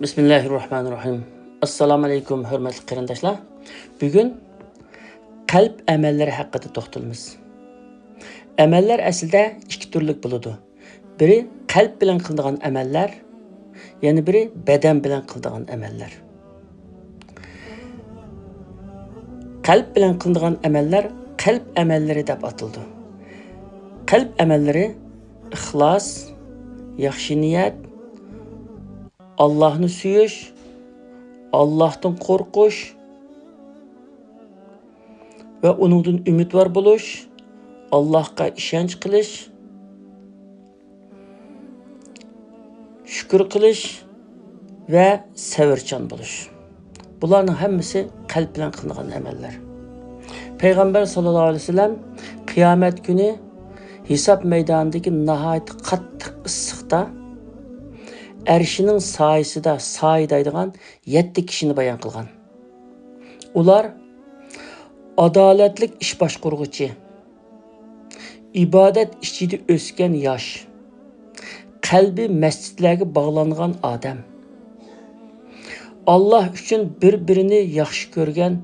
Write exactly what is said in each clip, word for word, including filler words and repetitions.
بىسمىللاھىررەھمانىررەھىم. ئەسسالامۇ ئەلەيكۇم، ھۆرمەتلىك قېرىنداشلار. بۈگۈن قەلب ئەمەللىرى ھەققىدە توختىلىمىز. ئەمەللەر ئەسلىدە ئىككى تۈرلۈك بولىدۇ. بىرى قەلب بىلەن قىلىدىغان ئەمەللەر، يەنە بىرى بەدەن بىلەن قىلىدىغان ئەمەللەر. قەلب بىلەن قىلىنىدىغان ئەمەللەر قەلب ئەمەللىرى دەپ ئاتىلىدۇ. قەلب ئەمەللىرى ئىخلاس، ياخشى نىيەت، ئاللاھنى سۆيۈش، ئاللاھتىن قورقۇش ۋە ئۇنىڭدىن ئۈمىدۋار بولۇش، ئاللاھقا ئىشەنچ قىلىش، شۈكۈر قىلىش ۋە سەۋرچان بولۇش. بۇلارنىڭ ھەممىسى قەلب بىلەن قىلىنغان ئەمەللەر. پەيغەمبەر ساللاللاھۇ ئەلەيھى ۋەسەللەم قىيامەت كۈنى ھېساب مەيدانىدىكى ناھايىتى قاتتىق ئىسسىقتا ئەرشىنىڭ سايىسىدا سايىدايدىغان يەتتە كىشىنى بايان قىلغان. ئۇلار ئادالەتلىك ئىش باشقۇرغۇچى، ئىبادەت ئىچىدە ئۆسكەن ياش، قەلبى مەسچىتلەرگە باغلانغان ئادەم، ئاللاھ ئۈچۈن بىر-بىرىنى ياخشى كۆرگەن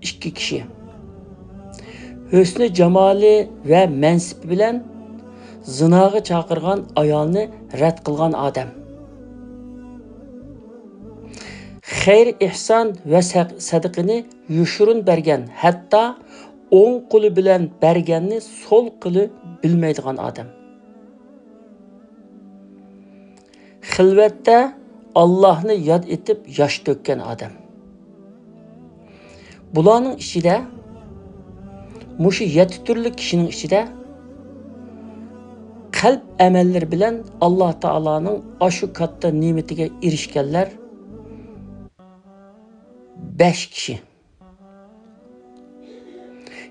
ئىككى كىشى، ھۆسنى جامالى ۋە مەنسىپى بىلەن زىناغا چاقىرغان ئايالنى رەت قىلغان ئادەم، خەير ئېھسان ۋە سە-، سەدىقىنى يوشۇرۇن بەرگەن، ھەتتا ئوڭ قولى بىلەن بەرگەننى سول قولى بىلمەيدىغان ئادەم. خىلۋەتتە ئاللاھنى ياد ئېتىپ ياش تۆككەن ئادەم. بۇلارنىڭ ئىچىدە، مۇشۇ يەتتە تۈرلۈك كىشىنىڭ ئىچىدە قەلب ئەمەللىرى بىلەن ئاللاھ تائالانىڭ ئاشۇ كاتتا نېمىتىگە ئېرىشكەنلەر بەش كىشى.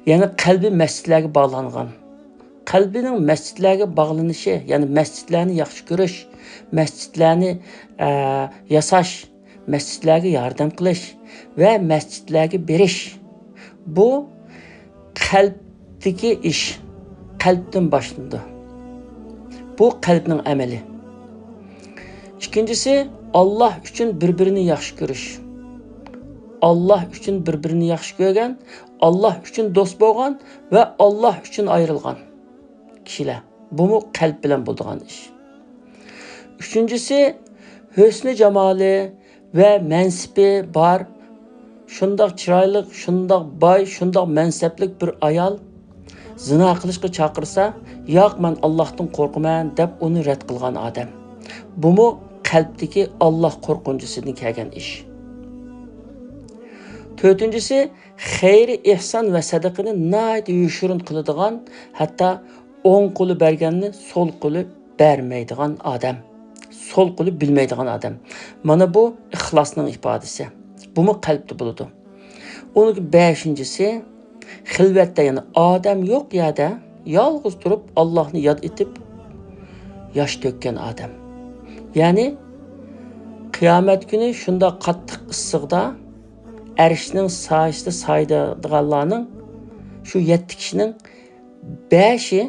يەنى قەلبى مەسچىتلەرگە باغلانغان. قەلبىنىڭ مەسچىتلەرگە باغلىنىشى، يەنى مەسچىتلەرنى ياخشى كۆرۈش، مەسچىتلەرنى، ئە، ياساش، مەسچىتلەرگە ياردەم قىلىش ۋە مەسچىتلەرگە بېرىش. بۇ قەلبتىكى ئىش، قەلبتىن باشلىنىدۇ. بۇ قەلبنىڭ ئەمەلى. ئىككىنچىسى، ئاللاھ ئۈچۈن بىر-بىرىنى ياخشى كۆرۈش. ئاللاھ ئۈچۈن بىر-بىرىنى ياخشى كۆرگەن، ئاللاھ ئۈچۈن دوست بولغان ۋە ئاللاھ ئۈچۈن ئايرىلغان كىشىلەر. بۇمۇ قەلب بىلەن بولىدىغان ئىش. ئۈچىنچىسى، ھۆسنى جامالى ۋە مەنسىپى بار، شۇنداق چىرايلىق، شۇنداق باي، شۇنداق مەنسەپلىك بىر ئايال زىنا قىلىشقا چاقىرسا، ياق، مەن ئاللاھتىن قورقىمەن دەپ ئۇنى رەت قىلغان ئادەم. بۇمۇ قەلبتىكى ئاللاھ قورقۇنچىسىدىن كەلگەن ئىش. تۆتىنچىسى، خەير ئېھسان ۋە سەدىقىنى ناھايىتى يوشۇرۇن قىلىدىغان، ھەتتا ئوڭ قولى بەرگەننى سول قولى بەرمەيدىغان ئادەم. سول قولى بىلمەيدىغان ئادەم. مانا بۇ ئىخلاسنىڭ ئىپادىسى. بۇمۇ قەلبتە بولىدۇ. ئۇنىڭ بەشىنچىسى، خىلۋەتتە، يەنى ئادەم يوق يەردە يالغۇز تۇرۇپ ئاللاھنى ياد ئېتىپ ياش تۆككەن ئادەم. يەنى قىيامەت كۈنى شۇنداق قاتتىق ئىسسىقتا ئەرشنىڭ سايىسىدا سايىدىغانلارنىڭ، شۇ يەتتە كىشىنىڭ بەشى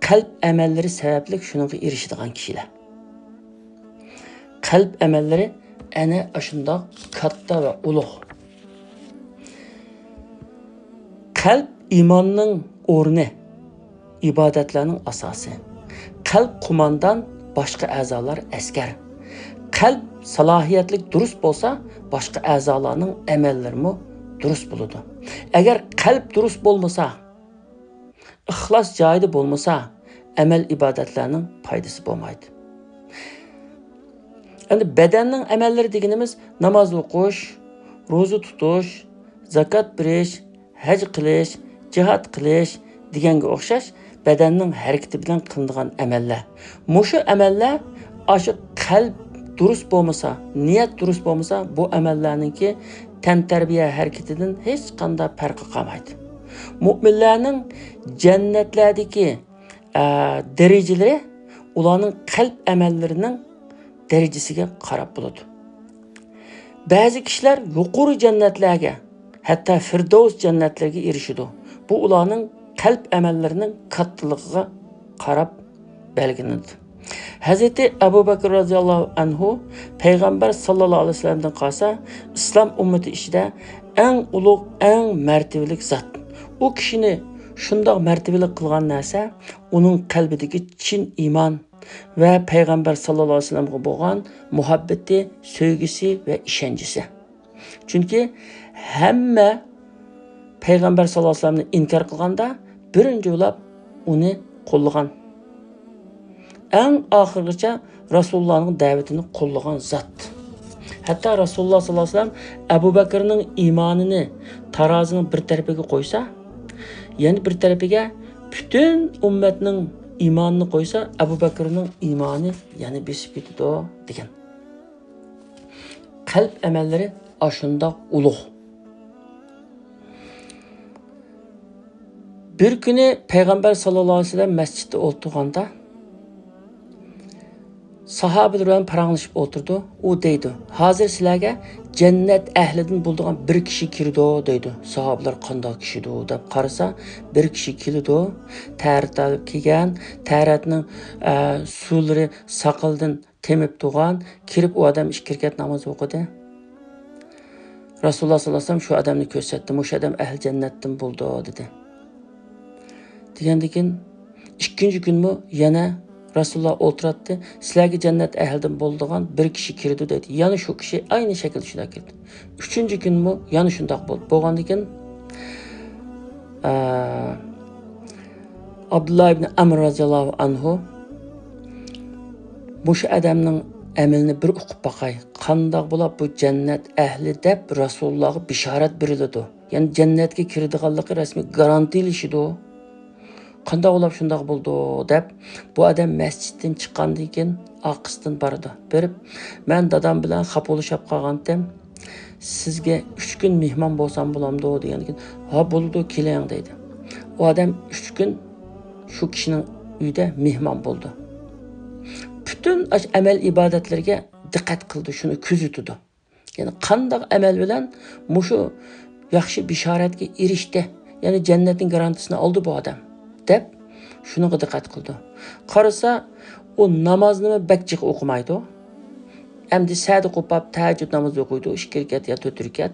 قەلب ئەمەللىرى سەۋەبلىك شۇنىڭغا ئېرىشىدىغان كىشىلەر. قەلب ئەمەللىرى ئەنە ئاشۇنداق كاتتا ۋە ئۇلۇغ. قەلب ئىماننىڭ ئورنى، ئىبادەتلەرنىڭ ئاساسى. قەلب قوماندان، باشقا ئەزالار ئەسكەر. قەلب سالاھىيەتلىك دۇرۇس بولسا، باشقا ئەزالارنىڭ ئەمەللىرىمۇ دۇرۇس بولىدۇ. ئەگەر قەلب دۇرۇس بولمىسا، ئىخلاس جايىدا بولمىسا، ئەمەل ئىبادەتلەرنىڭ پايدىسى بولمايدۇ. ئەمدى بەدەننىڭ ئەمەللىرى دېگىنىمىز ناماز ئوقۇش، روزا تۇتۇش، زاكات بېرىش، ھەج قىلىش، جىھاد قىلىش دېگەنگە ئوخشاش بەدەننىڭ ھەرىكىتى بىلەن قىلىنىدىغان ئەمەللەر. مۇشۇ ئەمەللەر ئاشۇ قەلب دۇرۇس بولمىسا، نىيەت دۇرۇس بولمىسا، بۇ ئەمەللەرنىڭكى تەنتەربىيە ھەرىكىتىدىن ھېچقانداق پەرقى قالمايدۇ. مۇئمىنلەرنىڭ جەننەتلەردىكى، ئە، دەرىجىلىرى ئۇلارنىڭ قەلب ئەمەللىرىنىڭ دەرىجىسىگە قاراپ بولىدۇ. بەزى كىشىلەر يۇقىرى جەننەتلەرگە، ھەتتا فىردەۋس جەننەتلىرىگە ئېرىشىدۇ. بۇ ئۇلارنىڭ قەلب ئەمەللىرىنىڭ كاتتىلىقىغا قاراپ بەلگىلىنىدۇ. ھەزرىتى ئەبۇ بەكىر رازىياللاھۇ ئەنھۇ پەيغەمبەر ساللاللاھۇ ئەلەيھى ۋەسەللەمدىن قالسا ئىسلام ئۈممىتى ئىچىدە ئەڭ ئۇلۇغ، ئەڭ مەرتىۋىلىك زات. ئۇ كىشىنى شۇنداق مەرتىۋىلىك قىلغان نەرسە ئۇنىڭ قەلبىدىكى چىن ئىمان ۋە پەيغەمبەر ساللاللاھۇ ئەلەيھى ۋەسەللەمگە بولغان مۇھەببىتى، سۆيگۈسى ۋە ئىشەنچىسى. چۈنكى ھەممە پەيغەمبەر ساللاللاھۇ ئەلەيھى ۋەسەللەمنى ئىنكار قىلغاندا بىرىنچى بولۇپ ئۇنى قوللىغان، ئەڭ ئاخىرغىچە رەسۇلۇللانىڭ دەۋىتىنى قوللىغان زات. ھەتتا رەسۇلۇللا ساللاللاھۇ ئەلەيھى ۋەسەللەم ئەبۇ بەكرنىڭ ئىمانىنى تارازىنىڭ بىر تەرىپىگە قويسا، يەنە بىر تەرىپىگە پۈتۈن ئۈممەتنىڭ ئىمانىنى قويسا، ئەبۇ بەكرنىڭ ئىمانى يەنە بېسىپ كېتىدۇ، دېگەن. قەلب ئەمەللىرى ئاشۇنداق ئۇلۇغ. بىر كۈنى پەيغەمبەر ساللاللاھۇ ئەلەيھى ۋەسەللەم مەسچىتتە ئولتۇرغاندا، ساھابىلەر بىلەن پاراڭلىشىپ ئولتۇرىدۇ. ئۇ دەيدۇ، «ھازىر سىلەرگە جەننەت ئەھلىدىن بولىدىغان بىر كىشى كىرىدۇ» دەيدۇ. ساھابىلەر، «قانداق كىشىدۇ؟» دەپ قارىسا، بىر كىشى كېلىدۇ. تەھارەت ئېلىپ كەلگەن، تەھارەتنىڭ، ئە، سۇلىرى ساقىلىدىن تېمىپ تۇرغان، كىرىپ ئۇ ئادەم ئىككى رەكەت ناماز ئوقۇدى. رەسۇلۇللا ساللاللاھۇ ئەلەيھى ۋەسەللەم شۇ ئادەمنى كۆرسەتتى، «مۇشۇ ئادەم ئەھلى جەننەتتىن بولىدۇ» دېدى. دېگەندىن كېيىن ئىككىنچى كۈنمۇ يەنە رەسۇلۇللا ئولتۇراتتى، «سىلەرگە جەننەت ئەھلىدىن بولىدىغان بىر كىشى كىرىدۇ» دەيدۇ. يەنە شۇ كىشى ئەينى شەكىلدە شۇنداق كىردى. ئۈچىنچى كۈنمۇ يەنە شۇنداق بولدى. بولغاندىن كېيىن، ئە، ئابدۇللا ئىبنى ئەمر رازىياللاھۇ ئەنھۇ، «مۇشۇ ئادەمنىڭ ئەمىلىنى بىر ئۇقۇپ باقاي. قانداق بولۇپ بۇ جەننەت ئەھلى دەپ رەسۇلۇللاغا بېشارەت بېرىلىدۇ؟ يەنى جەننەتكە كىرىدىغانلىقى رەسمىي گارانتىلىشىدۇ. قانداق بولۇپ شۇنداق بولىدۇ؟» دەپ، بۇ ئادەم مەسچىتتىن چىققاندىن كېيىن ئارقىسىدىن بارىدۇ. بېرىپ، «مەن دادام بىلەن خاپىلىشىپ قالغانتىم. سىزگە ئۈچ كۈن مېھمان بولسام بولامدۇ؟» دېگەندىن كېيىن، «ھا، بولىدۇ، كېلىڭ» دەيدۇ. ئۇ ئادەم ئۈچ كۈن شۇ كىشىنىڭ ئۆيىدە مېھمان بولىدۇ. پۈتۈن ئاشۇ ئەمەل ئىبادەتلىرىگە دىققەت قىلىدۇ، شۇنى كۆزىتىدۇ. يەنى قانداق ئەمەل بىلەن مۇشۇ ياخشى بېشارەتكە ئېرىشتى، يەنى جەننەتنىڭ گارانتىسىنى ئالدى بۇ ئادەم، دەپ شۇنىڭغا دىققەت قىلىدۇ. قارىسا، ئۇ نامازنىمۇ بەك جىق ئوقۇمايدۇ. ئەمدى سەھەردە قوپاپ تەھەججۇد نامىزى ئوقۇيدۇ، ئىككى رەكەت يا تۆت رەكەت.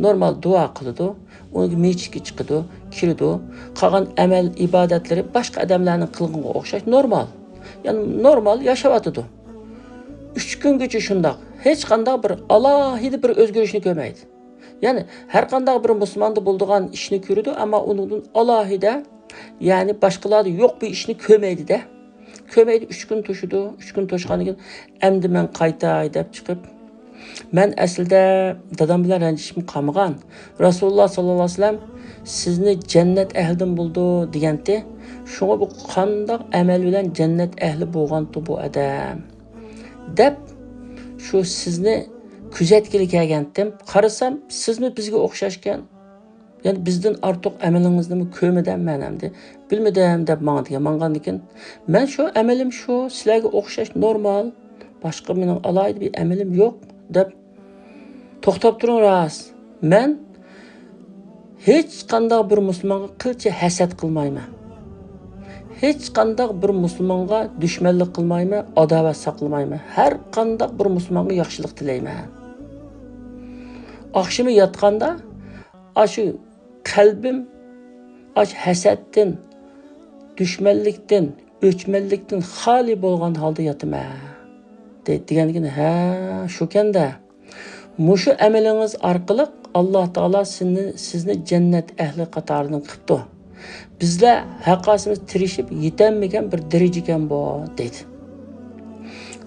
نورمال دۇئا قىلىدۇ. ئۇنىڭ مەسچىتكە چىقىدۇ، كىرىدۇ. قالغان ئەمەل ئىبادەتلىرى باشقا ئادەملەرنىڭ قىلغىنىغا ئوخشاش نورمال. يەنى نورمال ياشاۋاتىدۇ. ئۈچ كۈنگىچە شۇنداق. ھېچقانداق بىر ئالاھىدە بىر ئۆزگىرىشنى كۆرمەيدۇ. يەنى ھەر قانداق بىر مۇسۇلماندا بولىدىغان ئىشنى كۆرىدۇ، ئەمما ئۇنىڭدىن ئالاھىدە، يەنى باشقىلاردا يوق بىر ئىشنى كۆرمەيدۇ-دە. كۆرمەيدۇ، ئۈچ كۈن توشىدۇ، ئۈچ كۈن توشقاندىن كېيىن، «ئەمدى مەن قايتاي» دەپ چىقىپ، «مەن ئەسلىدە دادام بىلەن رەنجىشىپمۇ قالمىغان. رەسۇلۇللا ساللاللاھۇ ئەلەيھى ۋەسەللەم سىزنى جەننەت ئەھلىدىن بولىدۇ دېگەنتى. شۇڭا بۇ قانداق ئەمەل بىلەن جەننەت ئەھلى بولغانتۇ بۇ ئادەم؟» دەپ، شۇ سىزنى كۆزەتكىلى كەلگەنتىم. قارىسام، سىزمۇ بىزگە ئوخشاشكەن. يەنى بىزدىن ئارتۇق ئەمىلىڭىزنىمۇ كۆرمىدىم مەن ئەمدى. بىلمىدىم دەپ ماڭىدىكەن. ماڭغاندىكىن، مەن شۇ ئەمىلىم شۇ، سىلەرگە ئوخشاش نورمال. باشقا مېنىڭ ئالاھىدە بىر ئەمىلىم يوق دەپ، توختاپ تۇرۇڭ راست. مەن ھېچقانداق بىر مۇسۇلمانغا قىلچە ھەسەت قىلمايمەن. ھېچقانداق بىر مۇسۇلمانغا دۈشمەنلىك قىلمايمەن، ئاداۋەت ساقلىمايمەن. ھەر قانداق بىر مۇسۇلمانغا ياخشىلىق تىلەيمەن. ئاخشىمى ياتقاندا ئاشۇ قەلبىم ئاشۇ ھەسەتتىن، دۈشمەنلىكتىن، ئۆچمەنلىكتىن خالىي بولغان ھالدا ياتىمەن. دەيدۇ. دېگەندىكىن، ھە، شۇكەندە. مۇشۇ ئەمىلىڭىز ئارقىلىق ئاللا تائالا سىزنى، سىزنى جەننەت ئەھلى قاتارىدىن قىپتۇ. بىزلەر ھەرقايسىمىز تىرىشىپ يېتەلمىگەن بىر دەرىجىكەن بۇ، دەيدۇ.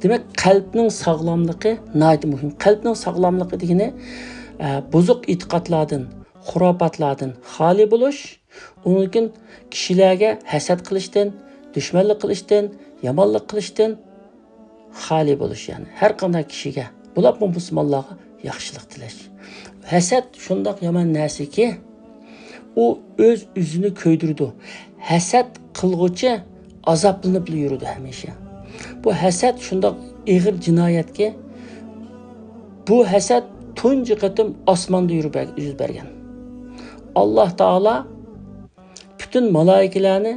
دېمەك، قەلبنىڭ ساغلاملىقى ناھايىتى مۇھىم. قەلبنىڭ ساغلاملىقى دېگىنى، ئە، بۇزۇق ئېتىقادلاردىن، خۇراپاتلاردىن خالىي بولۇش، ئۇنىڭدىن كېيىن كىشىلەرگە ھەسەت قىلىشتىن، دۈشمەنلىك قىلىشتىن، يامانلىق قىلىشتىن خالىي بولۇش، يەنى ھەر قانداق كىشىگە، بولۇپمۇ مۇسۇلمانلارغا ياخشىلىق تىلەش. ھەسەت شۇنداق يامان نەرسىكى، ئۇ ئۆز-ئۆزىنى كۆيدۈرىدۇ. ھەسەت قىلغۇچى ئازابلىنىپلا يۈرىدۇ ھەمىشە. بۇ ھەسەت شۇنداق ئېغىر جىنايەتكى، بۇ ھەسەت تۇنجى قېتىم ئاسماندا يۈز بەر-، يۈز بەرگەن. ئاللا تائالا پۈتۈن مالائىكىلەرنى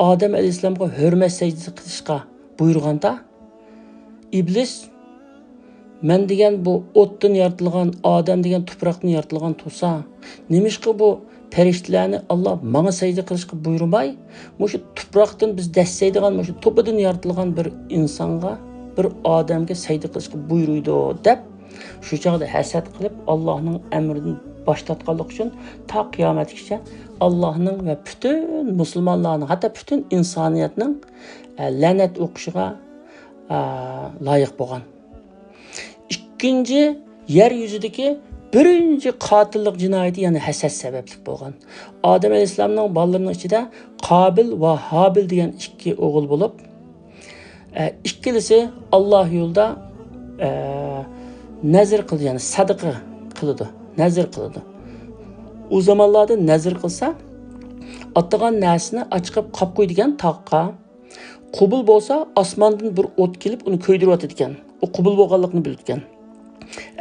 ئادەم ئەلەيھىسسالامغا ھۆرمەت سەجدىسى قىلىشقا بۇيرۇغاندا، ئىبلىس، مەن دېگەن بۇ ئوتتىن يارىتىلغان، ئادەم دېگەن تۇپراقتىن يارىتىلغان تۇرسا، نېمىشقا بۇ پەرىشتىلەرنى ئاللا ماڭا سەجدە قىلىشقا بۇيرۇماي، مۇشۇ تۇپراقتىن بىز دەسسەيدىغان مۇشۇ توپىدىن يارىتىلغان بىر ئىنسانغا، بىر ئادەمگە سەجدە قىلىشقا بۇيرۇيدۇ دەپ، شۇ چاغدا ھەسەت قىلىپ، ئاللاھنىڭ ئەمرىدىن باش تارتقانلىقى ئۈچۈن تا قىيامەتكىچە ئاللاھنىڭ ۋە پۈتۈن مۇسۇلمانلارنىڭ، ھەتتا پۈتۈن ئىنسانىيەتنىڭ، ئە، لەنەت ئوقۇشىغا، ئە، لايىق بولغان. ئىككىنچى، يەر يۈزىدىكى بىرىنچى قاتىللىق جىنايىتى، يەنى ھەسەت سەۋەبلىك بولغان. ئادەم ئەلەيھىسسالامنىڭ بالىلىرىنىڭ ئىچىدە قابىل ۋە ھابىل دېگەن ئىككى ئوغۇل بولۇپ، ئە، ئىككىلىسى ئاللا يولىدا، ئە، نەزىر قىلىدۇ، يەنى سەدىقە قىلىدۇ، نەزىر قىلىدۇ. ئۇ زامانلاردا نەزىر قىلسا، ئاتىغان نەرسىنى ئاچىقىپ قاپ قويىدىكەن تاغقا. قوبۇل بولسا، ئاسماندىن بىر ئوت كېلىپ، ئۇنى كۆيدۈرۈۋاتىدىكەن. ئۇ قوبۇل بولغانلىقىنى بىلىدىكەن.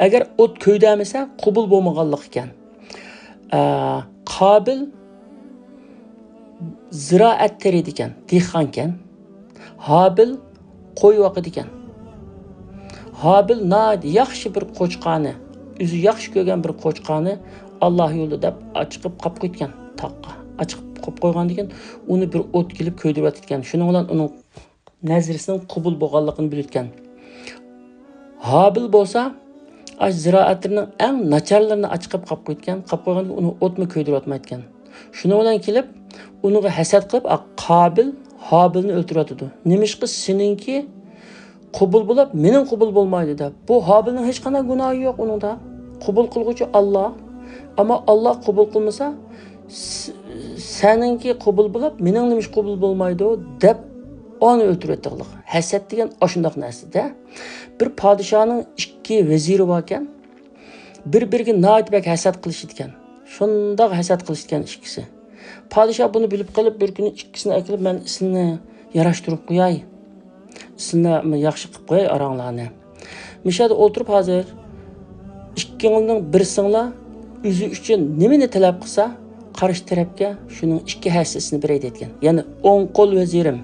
ئەگەر ئوت كۆيدۈرمىسە، قوبۇل بولمىغانلىق ئىكەن. ئە، قابىل زىرائەت تېرىيدىكەن، دېھقانكەن. ھابىل قوي باقىدىكەن. ھابىل ناھايىتى ياخشى بىر قوچقارنى، ئۆزى ياخشى كۆرگەن بىر قوچقارنى ئاللا يولىدا دەپ ئاچىقىپ قاپ قويىدىكەن تاغقا. ئاچىقىپ قويۇپ قويغاندىن كېيىن ئۇنى بىر ئوت كېلىپ كۆيدۈرۈۋاتىدىكەن. شۇنىڭ بىلەن ئۇنىڭ نەزرىسىنىڭ قوبۇل بولغانلىقىنى بىلىدىكەن. ھابىل بولسا، ئاشۇ زىرائەتلىرىنىڭ ئەڭ ناچارلىرىنى ئاچىقىپ قاپ قويىدىكەن. قاپ قويغاندىن ئۇنى ئوتمۇ كۆيدۈرۈۋاتمايدىكەن. شۇنىڭ بىلەن كېلىپ، ئۇنىڭغا ھەسەت قىلىپ، ئا، قابىل ھابىلنى ئۆلتۈرۈۋاتىدۇ. نېمىشقا سېنىڭكى قوبۇل بولۇپ، مېنىڭ قوبۇل بولمايدۇ دەپ. بۇ ھابىلنىڭ ھېچقانداق گۇناھى يوق ئۇنىڭدا. قوبۇل قىلغۇچى ئاللا. ئەمما ئاللا قوبۇل قىلمىسا، س-، سەنىڭكى قوبۇل بولۇپ، مېنىڭ نېمىش قوبۇل بولمايدۇ دەپ ئانى ئۆلتۈرۈۋەتتىغلىق. ھەسەت دېگەن ئاشۇنداق نەرسىدە. بىر پادىشاھنىڭ ئىككى ۋەزىرى باركەن، بىر-بىرىگە ناھايىتى بەك ھەسەت قىلىشىدىكەن. شۇنداق ھەسەت قىلىشىدىكەن ئىككىسى. پادىشاھ بۇنى بىلىپ قېلىپ، بىر كۈنى ئىككىسىنى ئەكىرىپ، مەن ئىسىمنى ياراشتۇرۇپ قوياي. ئىسىمنى ياخشى قىلىپ قوياي ئاراڭلارنى. مۇشۇ يەردە ئولتۇرۇپ ھازىر ئىككىڭلارنىڭ بىرسىڭلار ئۆزى ئۈچۈن نېمىنى تەلەپ قىلسا، قارشى تەرەپكە شۇنىڭ ئىككى ھەسسىسىنى بېرەي دەيدىكەن. يەنى ئوڭ قول ۋەزىرىم،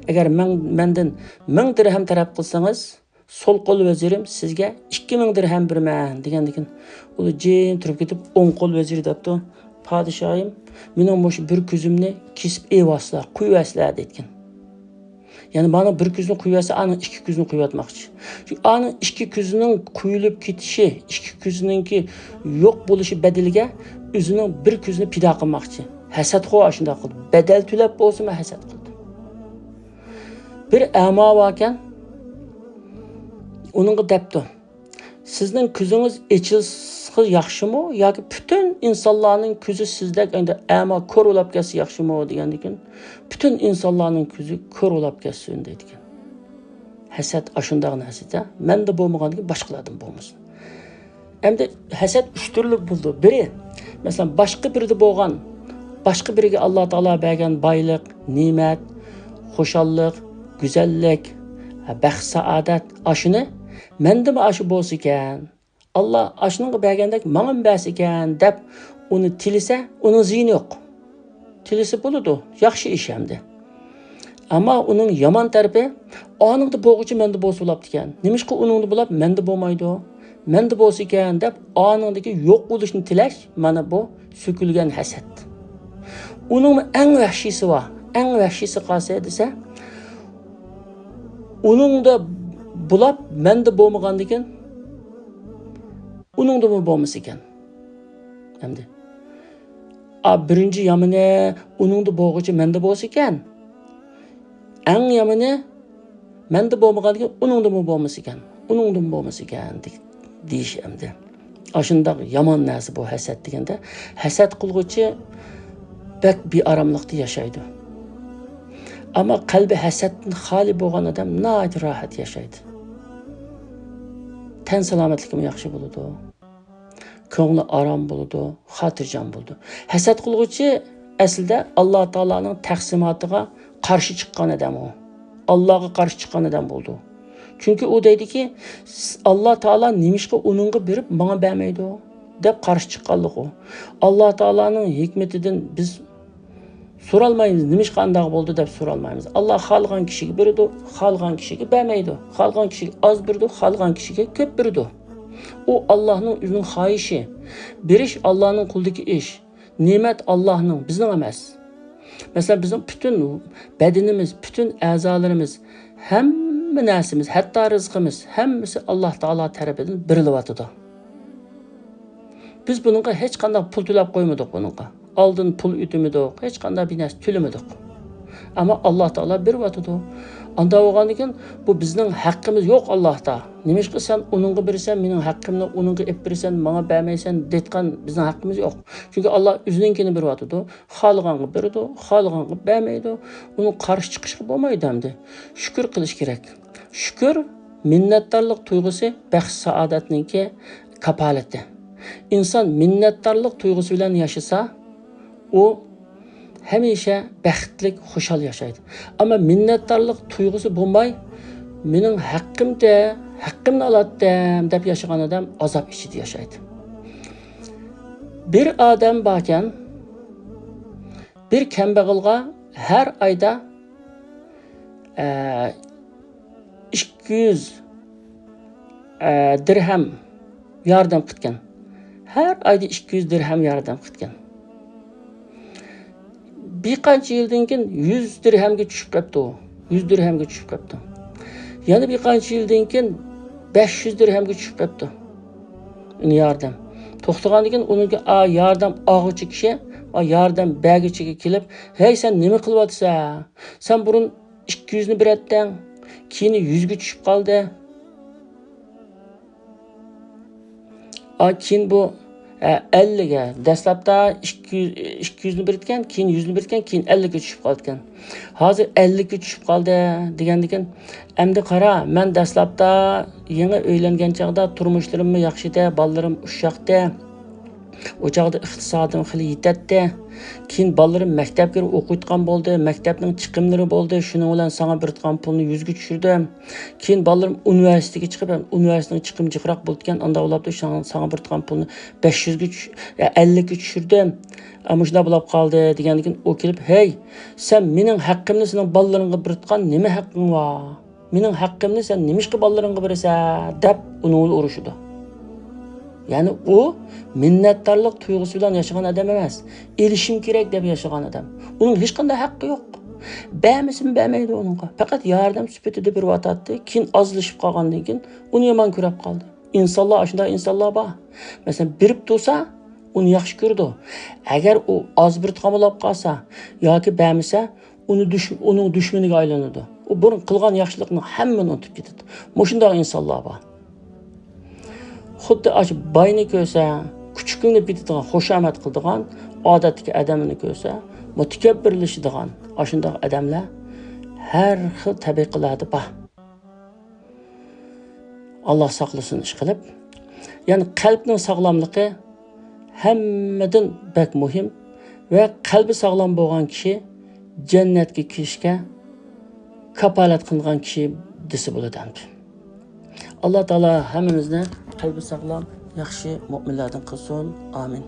ئەگەر مەن، مەندىن مىڭ دىرھەم تەلەپ قىلسىڭىز، سول قول ۋەزىرىم سىزگە ئىككى مىڭ دىرھەم بېرىمەن دېگەندىكىن، ئۇ جىم تۇرۇپ كېتىپ، ئوڭ قول ۋەزىرى دەپتۇ، پادىشاھىم، مېنىڭ مۇشۇ بىر كۆزۈمنى كېسىپ ئېلىۋالسىلا، قويۇۋەرسىلە دەيدىكەن. يەنى مانا بىر كۆزنى قويۇۋەتسە، ئانىڭ ئىككى كۆزىنى قويۇۋەتمەكچى. چۈنكى ئانىڭ ئىككى كۆزىنىڭ قويۇلۇپ كېتىشى، ئىككى كۆزىنىڭكى يوق بولۇشى بەدىلىگە ئۆزىنىڭ بىر كۆزىنى پىدا قىلماقچى. ھەسەتخو ئاشۇنداق قىلدى. بەدەل تۆلەپ بولسىمۇ ھەسەت قىلدى. بىر ئەما باركەن، ئۇنىڭغا دەپتۇ، سىزنىڭ كۆزىڭىز ئېچىلسا ياخشىمۇ ياكى پۈتۈن ئىنسانلارنىڭ كۆزى سىزدەك ئەمدى ئەما كور بولاپ كەتسە ياخشىمۇ دېگەندىكىن، پۈتۈن ئىنسانلارنىڭ كۆزى كور بولاپ كەتسۇن دەيدىكەن. ھەسەت ئاشۇنداق نەرسىدە، مەندە بولمىغاندىكىن باشقىلاردىن بولمىسۇن. ئەمدى ھەسەت ئۈچ تۈرلۈك بولىدۇ. بىرى، مەسىلەن، باشقا بىرىدە بولغان، باشقا بىرىگە ئاللا تائالا بەرگەن بايلىق، نېمەت، خۇشاللىق، گۈزەللىك، بەخت-سائادەت، ئاشۇنى مەندىمۇ ئاشۇ بولسا ئىكەن، ئاللا ئاشۇنىڭغا بەرگەندەك ماڭىمۇ بەرسە ئىكەن دەپ ئۇنى تىلىسە، ئۇنىڭ زىيىنى يوق. تىلىسە بولىدۇ، ياخشى ئىش ئەمدى. ئەمما ئۇنىڭ يامان تەرىپى، ئانىڭدا بولغۇچە مەندە بولسا بولاپتىكەن. نېمىشقا ئۇنىڭدا بولاپ، مەندە بولمايدۇ؟ مەندە بولسا ئىكەن دەپ، ئانىڭدىكى يوق بولۇشنى تىلەش، مانا بۇ سۆكۈلگەن ھەسەت. ئۇنىڭمۇ ئەڭ ۋەھشىيسى بار. ئەڭ ۋەھشىيسى قايسى دېسە، ئۇنىڭدا بولاپ، مەندە بولمىغاندىكىن، ئۇنىڭدىمۇ بولمىسا ئىكەن. ئەمدى، ئا، بىرىنچى يامىنى، ئۇنىڭدا بولغۇچە مەندە بولسا ئىكەن. ئەڭ يامىنى، مەندە بولمىغاندىكىن، ئۇنىڭدىمۇ بولمىسا ئىكەن. ئۇنىڭدىمۇ بولمىسا ئىكەن، دېيىش ئەمدى. ئاشۇنداق يامان نەرسە بۇ ھەسەت دېگەندە. ھەسەت قىلغۇچى بەك بىئاراملىقتا ياشايدۇ. ئەمما قەلبى ھەسەتتىن خالىي بولغان ئادەم ناھايىتى راھەت ياشايدۇ. تەن سالامەتلىكىمۇ ياخشى بولىدۇ. كۆڭلى ئارام بولىدۇ، خاتىرجەم بولىدۇ. ھەسەت قىلغۇچى ئەسلىدە ئاللا تائالانىڭ تەقسىماتىغا قارشى چىققان ئادەم ئۇ. ئاللاغا قارشى چىققان ئادەم بولىدۇ. چۈنكى ئۇ دەيدىكى، س-، ئاللا تائالا نېمىشقا ئۇنىڭغا بېرىپ ماڭا بەرمەيدۇ دەپ قارشى چىققانلىق ئۇ. ئاللا تائالانىڭ ھېكمىتىدىن بىز سورالمايمىز، نېمىشقا ئانداق بولدى دەپ سورالمايمىز. ئاللا خالىغان كىشىگە بېرىدۇ، خالىغان كىشىگە بەرمەيدۇ. خالىغان كىشىگە ئاز بېرىدۇ، خالىغان كىشىگە كۆپ بېرىدۇ. ئۇ ئاللانىڭ ئۆزىنىڭ خاھىشى. بېرىش ئاللانىڭ قولىدىكى ئىش. نېمەت ئاللانىڭ، بىزنىڭ ئەمەس. مەسىلەن، بىزنىڭ پۈتۈن بەدىنىمىز، پۈتۈن ئەزالىرىمىز، ھەممە نەرسىمىز، ھەتتا رىزقىمىز، ھەممىسى ئاللا تائالا تەرىپىدىن بېرىلىۋاتىدۇ. بىز بۇنىڭغا ھېچقانداق پۇل تۆلەپ قويمىدۇق بۇنىڭغا. ئالدىن پۇل ئۆتۈمىدۇق، ھېچقانداق بىر نەرسە تۆلىمىدۇق. ئەمما ئاللا تائالا بېرىۋاتىدۇ. ئاندا بولغاندىكىن بۇ بىزنىڭ ھەققىمىز يوق ئاللاھتا. نېمىشقا سەن ئۇنىڭغا بېرىسەن، مېنىڭ ھەققىمنى ئۇنىڭغا ئېلىپ بېرىسەن، ماڭا بەرمەيسەن دەيدىغان بىزنىڭ ھەققىمىز يوق. چۈنكى ئاللا ئۆزىنىڭكىنى بېرىۋاتىدۇ. خالىغانغا بېرىدۇ، خالىغانغا بەرمەيدۇ. ئۇنىڭغا قارشى چىقىشقا بولمايدۇ ئەمدى. شۈكۈر قىلىش كېرەك. شۈكۈر، مىننەتدارلىق تۇيغۇسى بەخت-سائادەتنىڭكى كاپالىتى. ئىنسان مىننەتدارلىق تۇيغۇسى بىلەن ياشىسا، ئۇ ھەمىشە بەختلىك، خۇشال ياشايدۇ. ئەمما مىننەتدارلىق تۇيغۇسى بولماي، مېنىڭ ھەققىمدە، ھەققىمنى ئالاتتىم دەپ ياشىغان ئادەم ئازاب ئىچىدە ياشايدۇ. بىر ئادەم باركەن، بىر كەمبەغەلگە ھەر ئايدا، ئە، ئىككى يۈز، ئە، دىرھەم ياردەم قىلىدىكەن. ھەر ئايدا ئىككى يۈز دىرھەم ياردەم قىلىدىكەن. بىر قانچە يىلدىن كېيىن يۈز دىرھەمگە چۈشۈپ قاپتۇ. يۈز دىرھەمگە چۈشۈپ قاپتۇ. يەنە بىر قانچە يىلدىن كېيىن بەش يۈز دىرھەمگە چۈشۈپ قاپتۇ. ياردەم. توختىغاندىن كېيىن ئۇنىڭكى، ئا، ياردەم ئالغۇچى كىشى، ئا، ياردەم بەرگۈچىگە كېلىپ، ھەي، سەن نېمە قىلىۋاتىسەن؟ سەن بۇرۇن ئىككى يۈزنى بېرەتتىڭ، كېيىن يۈزگە چۈشۈپ قالدى. ئا، كېيىن بۇ، ئە، ئەللىك، دەسلەپتە ئىككى يۈز، ئىككى يۈزنى بېرىدىكەن، كېيىن يۈزنى بېرىدىكەن، كېيىن ئەللىككە چۈشۈپ قالىدىكەن. ھازىر ئەللىككە چۈشۈپ قالدى دېگەندىكىن، ئەمدى قارا، مەن دەسلەپتە يېڭى ئۆيلەنگەن چاغدا تۇرمۇشلىرىممۇ ياخشى ئىدى، بالىلىرىم ئۇششاقتى. ئۇ چاغدا ئىقتىسادىم خېلى يېتەتتى. كېيىن بالىلىرىم مەكتەپكە كىرىپ ئوقۇيدىغان بولدى، مەكتەپنىڭ چىقىملىرى بولدى، شۇنىڭ بىلەن ساڭا بېرىدىغان پۇلنى يۈزگە چۈشۈردۈم. كېيىن بالىلىرىم ئۇنىۋېرسىتېتكە چىقىپ، ئۇنىۋېرسىتېتنىڭ چىقىمى جىقراق بولىدىكەن، ئاندا بولۇپتۇ، ساڭا، ساڭا بېرىدىغان پۇلنى بەش يۈزگە چۈش-، ئە، ئەللىككە چۈشۈردۈم. ئە، مۇشۇنداق بولۇپ قالدى دېگەندىكىن ئۇ كېلىپ، ھەي، سەن مېنىڭ ھەققىمنى سېنىڭ بالىلىرىڭغا بېرىدىغان نېمە ھەققىڭ بار؟ مېنىڭ ھەققىمنى سەن نېمىشقا بالىلىرىڭغا بېرىسەن؟ دەپ ئۇنىڭ بىلەن ئۇرۇشىدۇ. يەنى ئۇ مىننەتدارلىق تۇيغۇسى بىلەن ياشىغان ئادەم ئەمەس، ئېلىشىم كېرەك دەپ ياشىغان ئادەم. ئۇنىڭ ھېچقانداق ھەققى يوق. بەرمىسىمۇ بەرمەيدۇ ئۇنىڭغا. پەقەت ياردەم سۈپىتىدە بېرىۋاتاتتى. كېيىن ئازلىشىپ قالغاندىن كېيىن ئۇنى يامان كۆرۈپ قالدى. ئىنسانلار، ئاشۇنداق ئىنسانلار بار. مەسىلەن، بېرىپ تۇرسا، ئۇنى ياخشى كۆرىدۇ. ئەگەر ئۇ ئاز بېرىدىغان بولۇپ قالسا ياكى بەرمىسە، ئۇنى دۈش-، ئۇنىڭ دۈشمىنىگە ئايلىنىدۇ. ئۇ بۇرۇن قىلغان ياخشىلىقنىڭ ھەممىنى ئۇنتۇپ كېتىدۇ. مۇشۇنداق ئىنسانلار بار. خۇددى ئاشۇ باينى كۆرسە، كۈچۈكلىنىپ كېتىدىغان، خۇشامەت قىلىدىغان، ئادەتتىكى ئادەمنى كۆرسە، مۇتەكەببىرلىشىدىغان، ئاشۇنداق ئادەملەر ھەر خىل تەبىقىلەردە بار. ئاللا ساقلىسۇن ئىشقىلىپ. يەنى قەلبنىڭ ساغلاملىقى ھەممىدىن بەك مۇھىم ۋە قەلبى ساغلام بولغان كىشى جەننەتكە كىرىشكە كاپالەت قىلىنغان كىشى دېسە بولىدۇ ئەمدى. ئاللا تائالا ھەممىمىزنى قەلبى ساغلام، ياخشى مۆمىنلەردىن قىلسۇن. ئامىن.